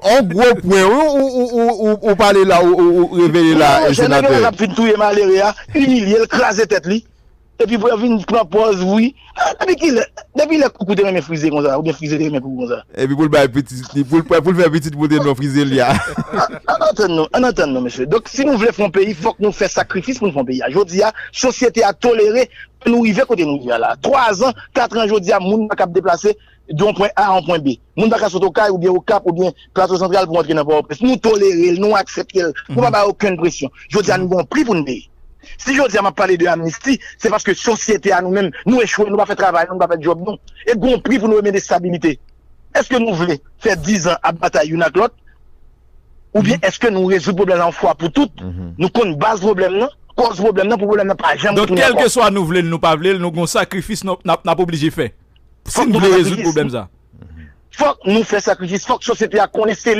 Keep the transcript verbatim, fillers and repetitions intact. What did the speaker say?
On gwo pwen, wi, ou, ou, ou, ou, ou pale la, ou, ou, ou revele la, Non, e monchè, nèg yo senatè. Ap vin touye malere a, imilye l, kraze tèt li. Epi pou yo vin pran pòz, wi. Ah, depi kilè, depi lè Koukou te renmen frize konsa, oubyen frize te renmen Koukou konsa? Epi pou l bay pitit, pou l, pou l fè pitit pou te non frize li a. Ann antann nou, ann antann nou, mesye. Donk, si nou vle fè yon peyi, fòk nou fè sakrifis pou nou fè yon peyi a. Jodi a, sosyete a tolere ke nou rive kote nou ye a la. Twa zan, kat an, jodi a, moun pa kab deplase de yon pwen A a yon pwen B. Moun pa ka sot Okay oubyen Okap oubyen Plato Santral pou antre nan Pòtoprens. Nou tolere l, nou aksepte l. Nou pa bay okenn presyon. Jodi a, nou gen yon pri pou nou peye. Si jodi a m ap pale de amnisti, se paske sosyete a nou menm, nou echwe, nou pa fè travay, nou pa fè djòb nou. E gen yon pri pou nou remete estabilite. Èske nou vle fè dizan ap batay youn ak lòt? Oubyen èske nou rezoud pwoblèm nan yon fwa pou tout? Nou konn baz pwoblèm nan, kòz pwoblèm nan, pou pwoblèm nan pa janm Donk, tounen ankò. Kèlkeswa nou vle l, nou pa vle l, nou gon sakrifis n ap, n ap oblije fè. Si Fòk n nou vle fè rezoud sakrifis. Pwoblèm sa. Fòk nou fè sakrifis, fòk sosyete a konnen se